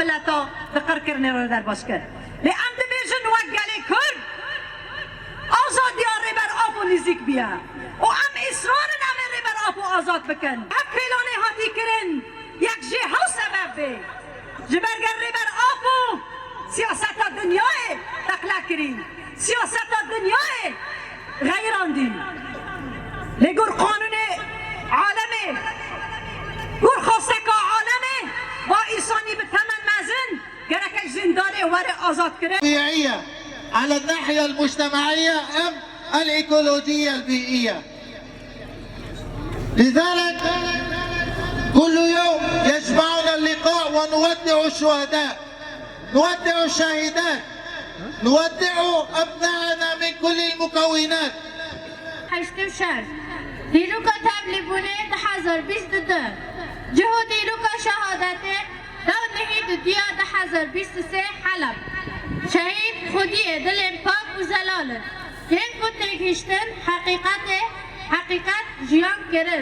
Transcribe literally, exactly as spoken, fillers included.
Mileta bi qirkirinê re derbas kir. Lê em dibêjin wek gelê Kurd, azadiya Rêber Apo nîzîk bûye. Û em îsrar in em ê Rêber Apo azad bikin. Ev pêlanê hatî kirin, yek jê hew sebeb bê. Ji ber ger Rêber Apo siyaseta dinyayê teqle kirî, siyaseta dinyayê xeyirandî. Lê gor qanûnê alemê, gor xwesteka alemê, va îsanî bi temen mezin gerek ji zîndanê were azadkirin. الطبيعية على الناحية المجتمعية أم الإيكولوجية البيئية. لذلك كل يوم يجمعنا اللقاء ونودع الشهداء، نودع الشهيدات، نودع أبناءنا من كل المكونات. Heşt û şeş. Dîroka tevlîbûnê du hezar bîst û du. Cih û dîroka şehadetê dew nehî dudiya du hezar bîst û sê Heleb. Şehîd xwediyê dilên pak û zelal in. Yên ku têgihiştin heqîqetê, heqîqet jiyan kirin.